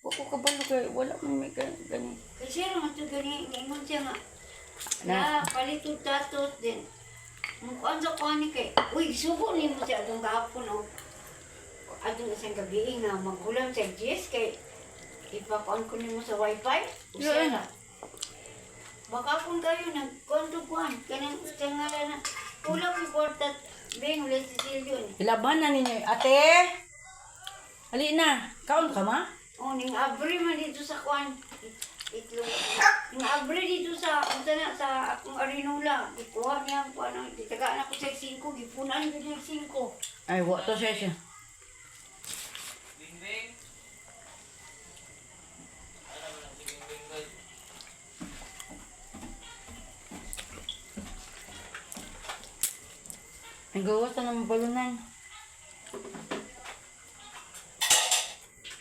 Wa ko kabalo kay wala man may gani. Kay siya man to gani ingon siya nga. Na. Na palit og tatos din. Mukuan sa kuan ni kay, uy, suko nimo siya atong gahapon og atong isang gabi nga maghulam sa GS kay ipakuan ko nimo sa wifi. Yeah. Usa. Baka kung kayo nagkuan to kuan kanang sa ngalan na kulang yung kwarta beng ulit si Silvio ni. Ilaban na ninyo. Ate! Ali na. Kaon ka ma? Oh, ning abre man dito sa kuan. Itlog. Ning abre dito sa unsa na sa akong arinola. Gikuha niya ang kuan ang gitagaan ako sa 5, gipunan ko niya 5. Ay, wa to siya siya. Bingbing. Alam mo lang si Bingbing guys. Ang gawas na ng balunan.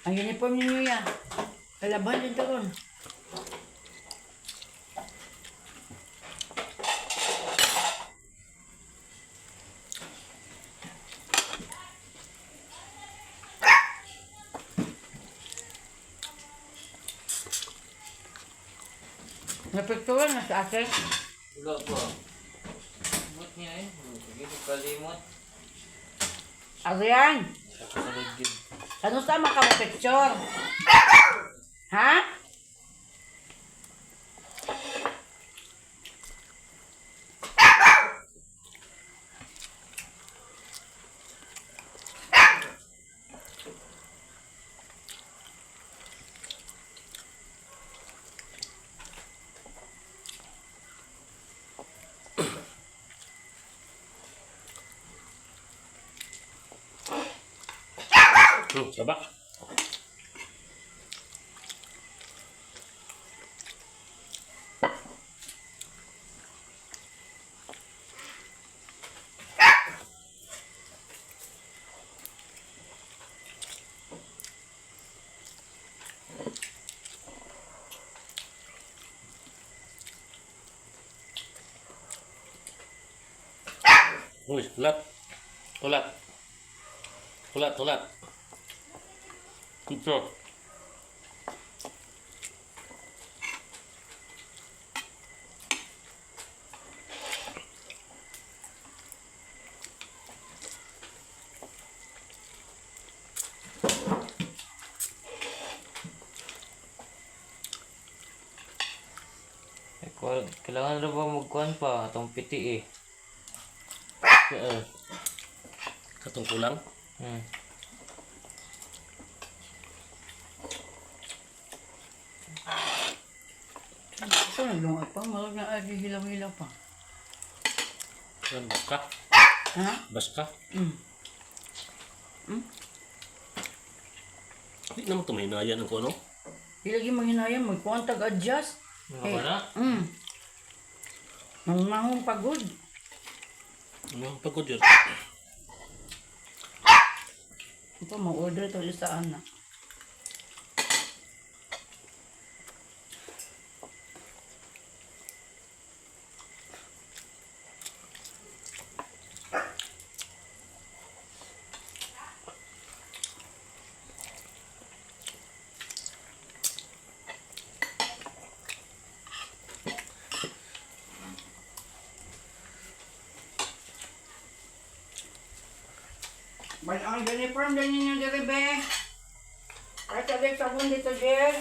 Ang uniform ninyo ya. Kalaban din to ron. Napikturan na sa ate. Wala pa. Limot niya eh. Sige, kalimot. Adrian! Kasalod yun. Ano sama ka mo picture? Ha? Saba. Uy, hulat. Hulat. Hulat, hulat. Ito. Eh, kailangan na ba magkuhan pa? Itong piti eh. Oo. Katong kulang. Ito naglungag pa. Marag na agi hilaw-hilaw pa. Yan, basta. Ha? Basta. Mm. Hindi naman tumahinayan ang kuno. Di lagi manghinayang, magkuhan tag-adjust. Ano ba na? Mangmahong pagod. Ano, pagod yun. Ito, ma-order to sa anak. Ba't ang uniform din ninyo diri, be? Kahit sabay sabon dito, Jer.